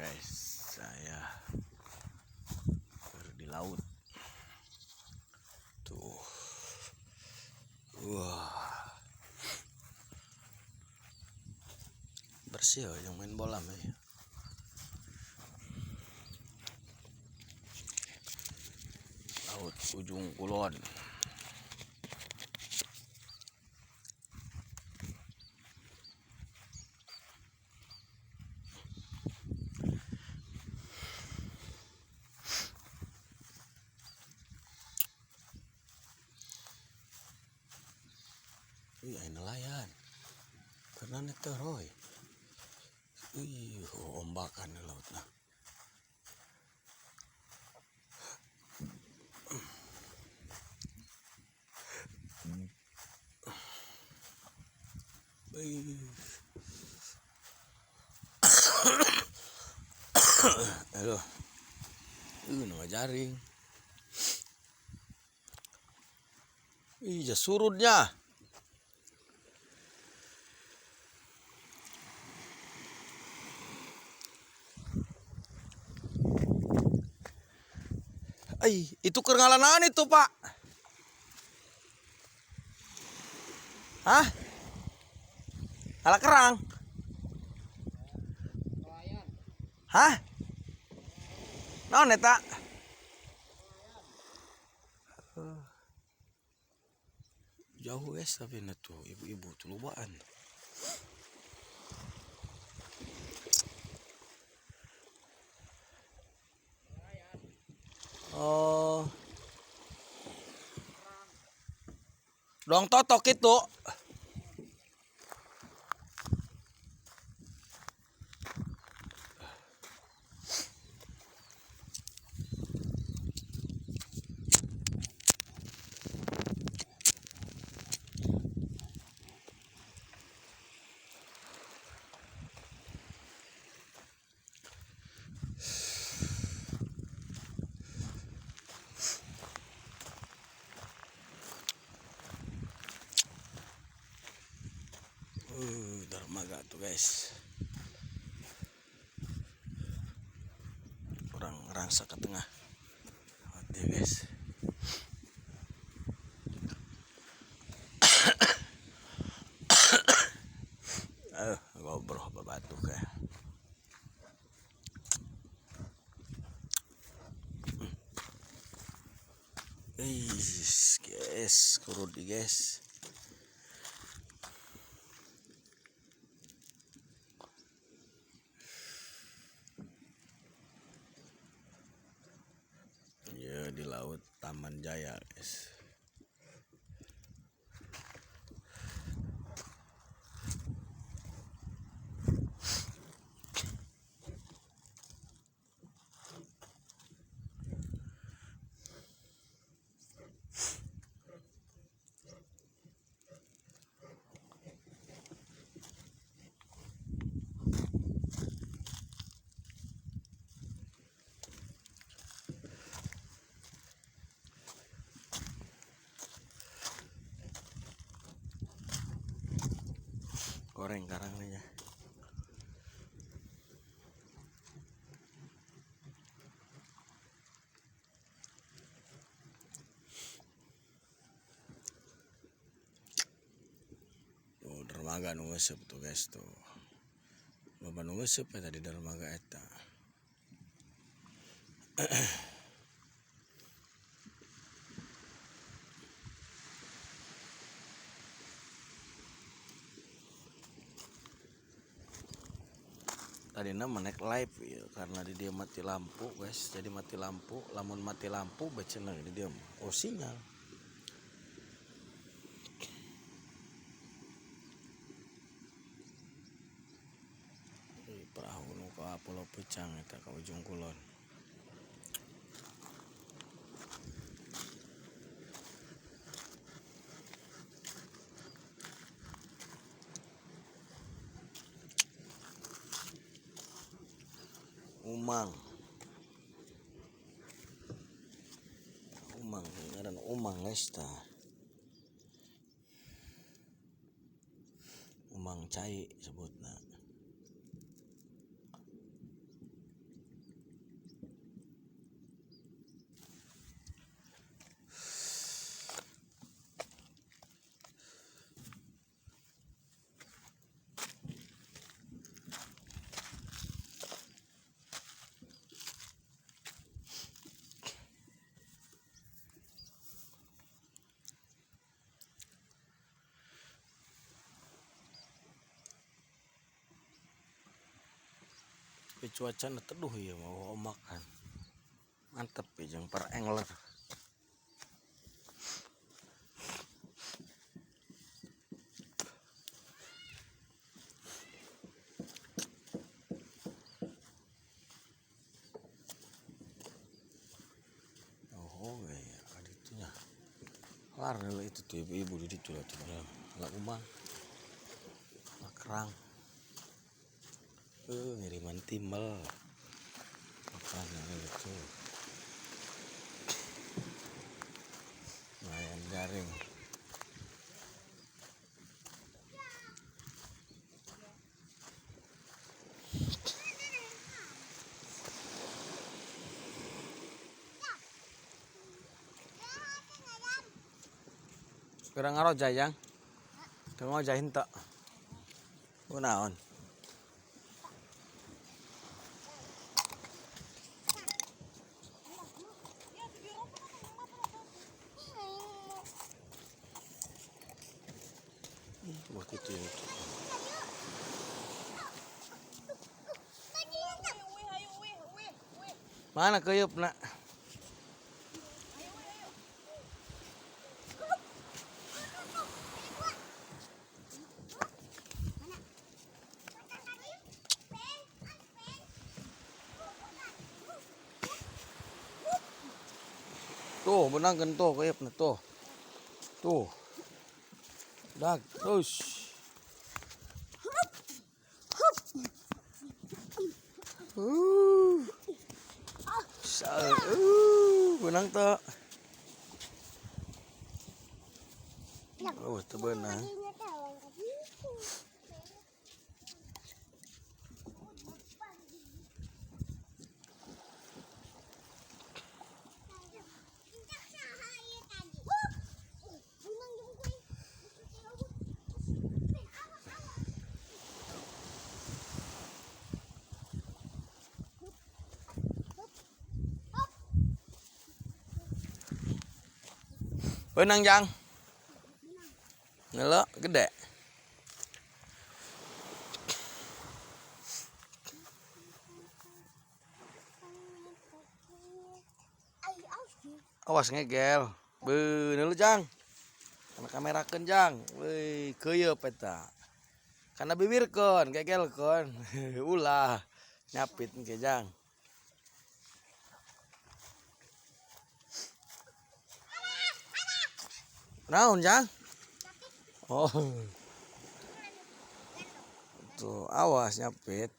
Guys, saya baru di laut. Tuh. Wah. Bersih ya yang main bola mah. Laut Ujung Kulon. Iya, nelayan. Karena neteroy. Ih, ombakan di laut nah. Aduh. Nama jaring. Ih, surutnya. Ay, itu kerngalanan itu, Pak. Hah? Ala kerang. Hah? Naon eta? Jauh guys tapi tuh ibu-ibu tuh lobaan. Oh. Dong totok itu. Dermaga tuh guys, orang rangsa ke tengah. Oke guys. Ngobrol babatuh kayak. Guys, guys, kurut guys. Ya, di laut Taman Jaya, guys. Goreng karangnya. Tuh dermaga nu ngeuseup tuh guys tuh. Loba nu ngeuseup ya tadi dermaga eta. Tadinya menek live ya, karena di dia mati lampu guys, jadi mati lampu, lamun mati lampu becenang di dia oh sinyal. Perahu nu ka Pulau Peucang eta ka Ujung Kulon. Umang. Umang, ngaran umang guys ta. Umang cai sebutna. Tapi cuaca teduh ya mau omakan. Mantep ya jeung para angler. Oh ya, ada itunya. Lar itu tuh ibu-ibu di situ lah tuh dalam. Lah umang. Lah kerang. Ngiriman timbel. Makannya itu. Lumayan jaring. Kurang ngaroja yang, teu ngojah henteu. Kunaon? Wah gitu ya. Mana keuyeup nak? Tuh, benangkeun tuh keuyeup na tuh. Tuh. Dak terus. Benang teu. Oh, teu beunang. Benang jang. Ngelak gede. Awas ngegel. Beuneu jang. Kana kamerakeun jang. Weuy, keuyeup eta. Kana bibirkeun, gegelkeun. Ulah nyapit engke jang. Naon jang? Oh. Tuh, awas nyapit.